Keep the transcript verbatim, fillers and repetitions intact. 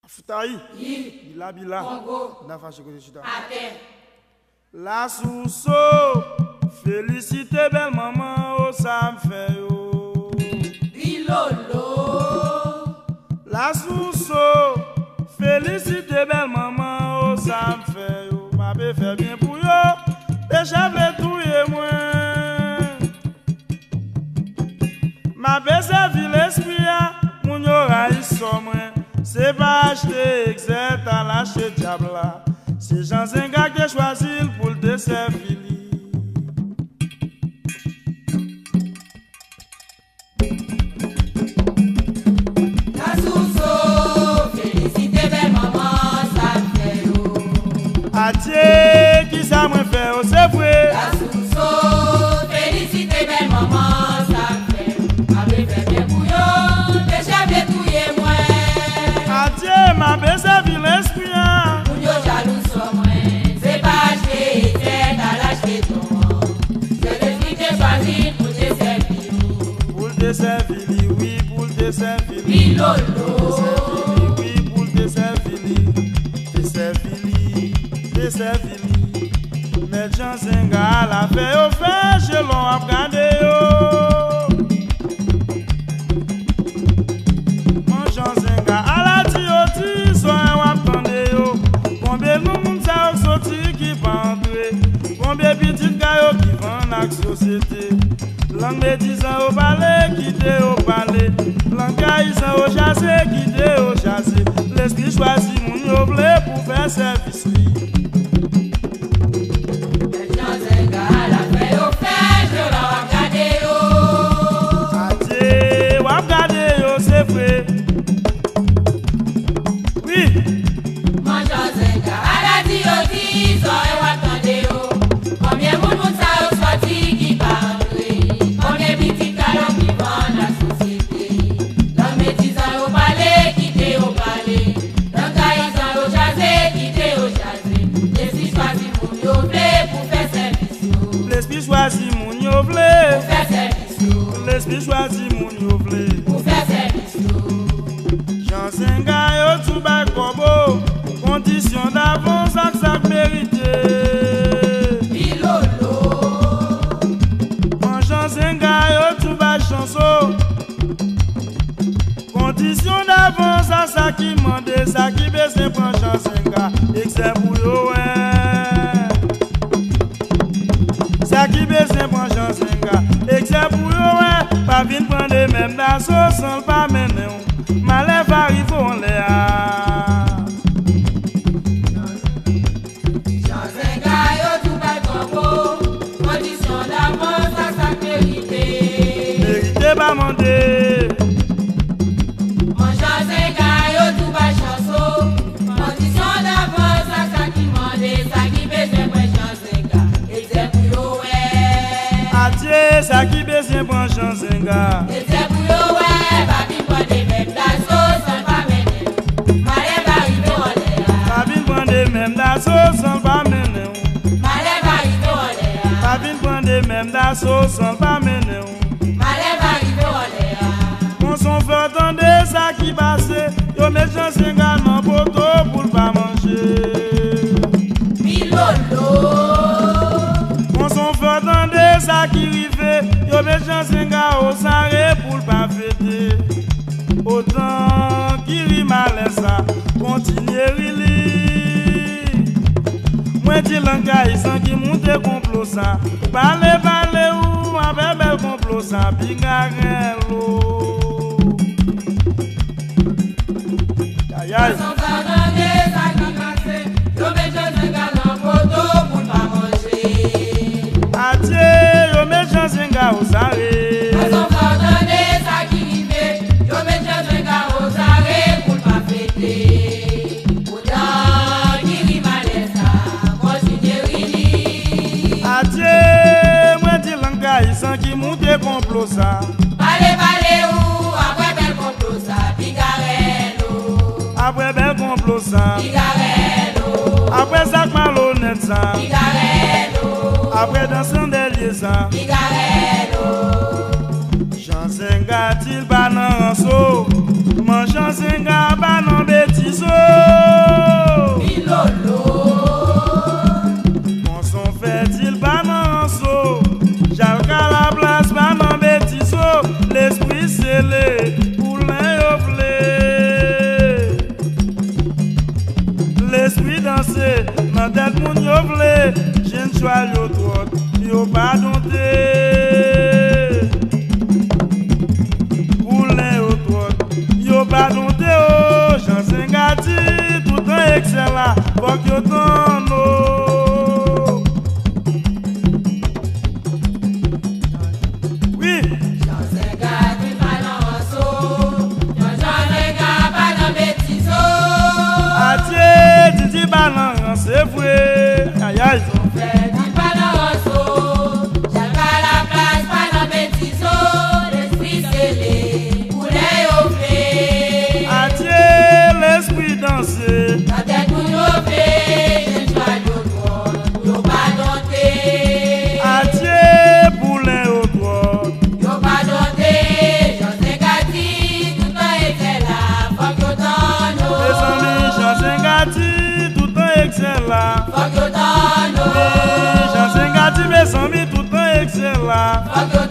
Foutayi, bila bila, n a fache kote chita. Lasouso, felisite bèl manman, o sa m fè yo. Bilolo. Lasouso, felisite bèl manman, o sa m fè yo. M ape fè byen pou yo, pechè vle touye mwen. M ape sèvi lespri a, moun yo rayi sò mwen. Se pa achte egzèt al achte dyab la. Se Jan Zenga k te chwazi l pou l te sèvi li. Lasouso, felisite bèl manman, sa m fè yo. Adye, kisa mwen fè yo, se vre. Lasouso, felisite bèl manman, sa m fè yo. M ape fè byen pou yo, pechè vle touye mwen. Adye, m ape sèvi lespri a. Moun yo jalou sò mwen, se pa achte egzèt al achte ton. Se lespri te chwazi pou te sèvi yo. Pou l te sèvi li, wi, pou l te sèvi li. Bilolo. Te sèvi li, wi, pou l te sèvi li. Te sèvi li, te sèvi li. Mèt Jan Zenga, al a fè yo fè je lè w ap gade yo. Mèt Jan Zenga, al a di yo ti zòrèy w ap tande yo. Konbyen non moun sa yo k soti ki pa antre? Konbyen pitit kay yo ki vann ak sosyete? Lang medizan yo pale, kite yo pale. Lang kayizan yo chache, kite yo chache. Lespri chwazi moun yo vle pou fè sèvis li. Jan Zenga, al a fè yo fè je lè w ap gade yo. Adye, w ap gade yo, se vre. Wi. Mèt Jan Zenga, al a di yo ti zòrèy w ap tande yo. Konbyen moun, moun sa yo soti ki pa antre? Konbyen pitit kay yo ki vann ak sosyete? Lang medizan yo pale, kite yo pale. Lang kayizan yo chache, kite yo chache. Lespri chwazi moun yo vle pou fè sèvis yo. Lespri chwazi moun yo vle. Pou fè sèvis yo. Lespri chwazi moun yo vle. Pou fè sèvis yo. Jan Zenga, yo tou bay kòbo, kondisyon davans ak sa k merite. Bilolo. Mèt Jan Zenga, yo tou bay chanso. Kondisyon davans a sa ki mande, sa ki bezwen pran Jan Zenga, egzè pou yo wè. Sa ki bezwen pran Jan Zenga, egzè pou yo wè. Pa vin pran de menm daso san l pa mennen w. Malè va rive w anlè a. Jan Zenga, yo tou bay kòbo, kondisyon davans a sa k merite. Merite pa mande. Mèt Jan Zenga, yo tou bay chanso, kondisyon davans a sa ki mande, sa ki bezwen pran Jan Zenga, egzè pou yo wè. Adye, sa ki bezwen pran Jan Zenga. Egzè pou yo wè, pa vin pran de menm daso san l pa mennen w. Malè va rive w anlè a. Pa vin pran de menm daso san l pa mennen w. Malè va rive w anlè a. Pa vin pran de menm daso san l pa mennen w. Malè va rive w anlè a. Konsa w fè w tande sa ki pase, yo met Jan Zenga nan poto pou l pa manje. Bilolo. Konsa w fè w tande sa ki rive, yo met Jan Zenga ozare pou l pa fete. Otan ki ri malè sa, kontinye ri li. Mwen di lang kayizan ki moute konplo sa. Pale, pale ou, apre bèl konplo sa, piga rèlo. Ayay. Fason sa tande sa ki pase, yo met Jan Zenga nan poto pou l pa manje. Adye, yo met Jan Zenga ozare. Fason sa tande sa ki rive, yo met Jan Zenga ozare pou l pa fete. Otan ki ri malè sa, kontinye ri li. Adye, mwen di lang kayizan ki moute konplo sa. Pale, pale ou, apre bèl konplo sa, piga rèlo. Apre bèl konplo sa. Piga rèlo. Apre zak malonèt sa. Piga rèlo. Apre dans sandèlye sa. Piga rèlo. Jan Zenga di l pa nan ranso. Mèt Jan Zenga pa nan betizo. Tèt moun yo vle, jenn chwal yo twòt, yo pa donte. Boulen yo twòt, yo pa donte o. Jan Zenga di, toutan eksè la, fòk yo tann o. Wi. Jan Zenga di pa nan ranso, Jan Jan Zenga pa nan betizo. Adye, Didi pa nan ranse vre. Ayay. Fè di pa nan ranso, Jan Kalaplas pa nan betizo. Lespri sele, koulè yo vle. Adye, lespri danse. Nan tèt moun yo vle, jenn chwal yo twòt, yo pa donte. Adye, boulen yo twòt. Yo pa donte, Jan Zenga di, toutan eksè la, fòk yo tann o. Mezanmi, Jan Zenga di, toutan eksè la. Fòk yo tann o. Wi, Jan Zenga di, mezanmi, toutan eksè la. Fòk yo